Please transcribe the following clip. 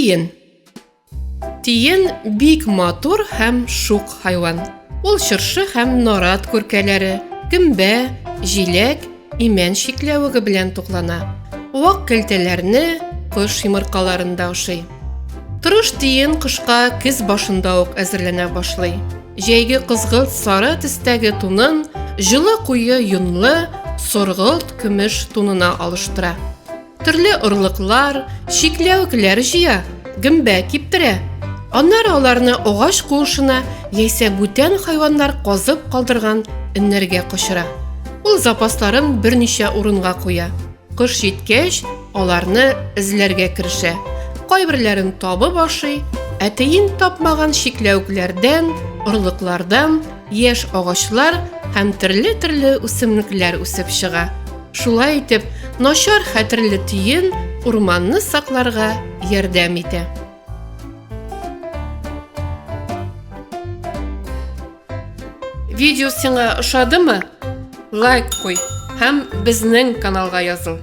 Тиен. Тиен бик матур һәм шук хайван. Ул чыршы һәм нарат күркәләре, гөмбә, җиләк, имән чикләвеге белән туклана. Вак көлтәләрне, кош йомыркаларын да ашый. Тырыш тиен кышка көз башында ук әзерләнә башлый. Җәйге кызгылт сары төстәге тунын җылы куе йонлы соргылт көмеш тунына алыштыра. Төрле орлыклар, чикләвекләр җыя, гөмбә киптерә. Аннары аларны агач куышына яисә бүтән хайваннар казып калдырган өннәргә качыра. Ул запасларын берничә урынга куя. Кыш җиткәч, аларны эзләргә керешә. Кайберләрен табып ашый, ә тиен тапмаган чикләвекләрдән, орлыклардан яшь агачлар һәм төрле-төрле үсемлекләр үсеп чыга. Шулай итеп, начар хәтерле тиен урманны сакларга ярдәм итә. Видео сиңа ошадымы? Лайк куй һәм безнең каналга языл.